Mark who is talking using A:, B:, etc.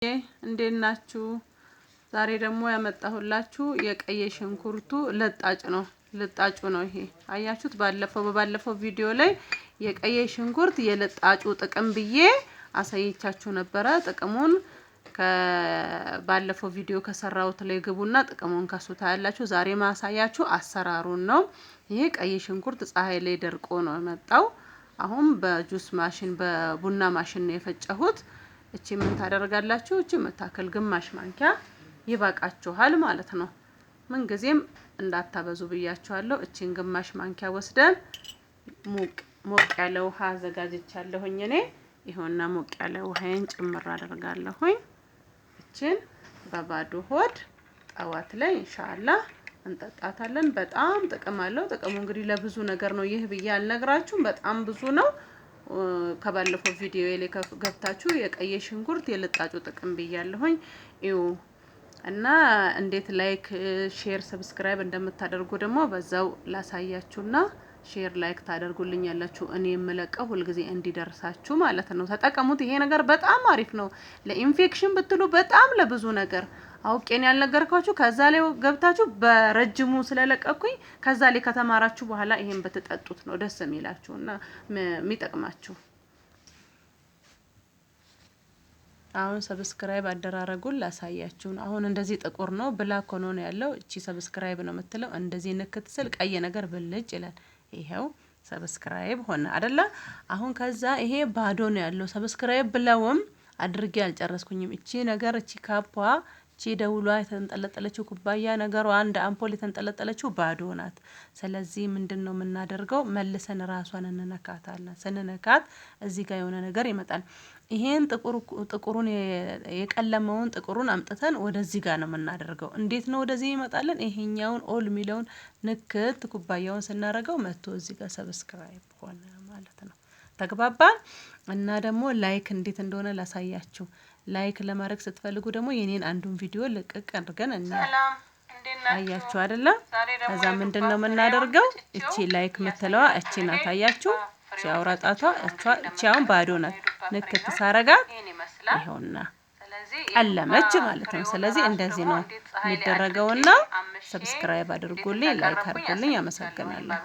A: እንዴት ናችሁ? ዛሬ ደግሞ ያመጣሁላችሁ የቀይ ሽንኩርቱ ልጣጭ ነው። ልጣጩ ነው ይሄ አያችሁት። በባለፈው ቪዲዮ ላይ የቀይ ሽንኩርት የልጣጩ ጥቅም ብዬ አሳይቻችሁ ነበረ። ጥቅሙን ከባለፈው ቪዲዮ ከሰራሁት ላይ ግቡና ጥቅሙን ከሱ ታያላችሁ። ዛሬ ማሳያችሁ አሰራሩን ነው። ይሄ ቀይ ሽንኩርት ፀሐይ ላይ ደርቆ ነው የመጣው። አሁን በጁስ ማሽን በቡና ማሽን ነው የፈጨሁት። እቺ ምን ታደርጋላችሁ? እቺ የምታክል ግማሽ ማንኪያ ይበቃችኋል ማለት ነው። ምን ጊዜም እንዳታበዙ ብያችኋለሁ። እቺን ግማሽ ማንኪያ ወስደን ሞቅ ሞቅ ያለ ውሃ አዘጋጅቻለሁኝ እኔ። ይኸውና ሞቅ ያለ ውሃዬን ጭምር አደርጋለሁኝ። እቺን በባዶ ሆድ ጠዋት ላይ ኢንሻአላህ እንጠጣታለን። በጣም ጥቅም አለው። ጥቅሙ እንግዲህ ለብዙ ነገር ነው። ይህ ብዬ አልነግራችሁም። በጣም ብዙ ነው። ከባለፈው ቪዲዮ ላይ ገብታችሁ የቀይ ሽንኩርት የልጣጩ ጥቅም ብያለሁኝ እዩ እና እንዴት like፣ share፣ subscribe እንደምታደርጉ ደግሞ በዛው ላሳያችሁና share like ታደርጉልኝ ያላችሁ እኔ የምለቀው ሁልጊዜ እንዲደርሳችሁ ማለት ነው። ተጠቀሙት። ይሄ ነገር በጣም አሪፍ ነው። ለኢንፌክሽን ብትሉ በጣም ለብዙ ነገር አውቄን ያልነገርኳችሁ ከዛ ላይ ገብታችሁ በረጅሙ ስለለቀኩኝ ከዛ ላይ ከተማራችሁ በኋላ ይሄን ብትጠጡት ነው ደስ የሚላችሁና የሚጠቅማችሁ። አሁን subscribe አደራረጉን ላሳያችሁ። አሁን እንደዚህ ጥቁር ነው black ሆኖ ነው ያለው። እቺ subscribe ነው የምትለው። እንደዚህ ንክት ስል ቀይ ነገር ብልጭ ይላል። ይሄው subscribe ሆነ አደለ? አሁን ከዛ ይሄ ባዶ ነው ያለው። Subscribe ብለውም አድርጌ አልጨረስኩኝም። እቺ ነገር እቺ ካፖ እቺ ደውሏ የተንጠለጠለችው ኩባያ ነገሯ አንድ አምፖል የተንጠለጠለችው ባዶ ናት። ስለዚህ ምንድን ነው የምናደርገው? መልሰን ራሷን እንነካታለን። ስንነካት እዚህ ጋር የሆነ ነገር ይመጣል። ይሄን ጥቁሩን የቀለመውን ጥቁሩን አምጥተን ወደዚህ ጋር ነው የምናደርገው። እንዴት ነው ወደዚህ ይመጣለን? ይሄኛውን all የሚለውን ንክት ኩባያውን ስናደርገው መጥቶ እዚህ ጋር subscribe ሆነ ማለት ነው። ተግባባን? እና ደግሞ like እንዴት እንደሆነ ላሳያችሁ። Like ለማድረግ ስትፈልጉ ደግሞ የኔን አንዱን ቪዲዮ ልቅቅ አድርገን እና አያችሁ አይደለ? ከዛ ምንድን ነው የምናደርገው? እቺ like የምትለዋ እቺ ናት። አያችሁ? እቺ አውራ ጣቷ እቺ አሁን ባዶ ናት። ንክት ሳረጋት ይኸውና ቀለመች ማለት ነው። ስለዚህ እንደዚህ ነው የሚደረገውና subscribe አድርጉልኝ፣ like አድርጉልኝ። አመሰግናለሁ።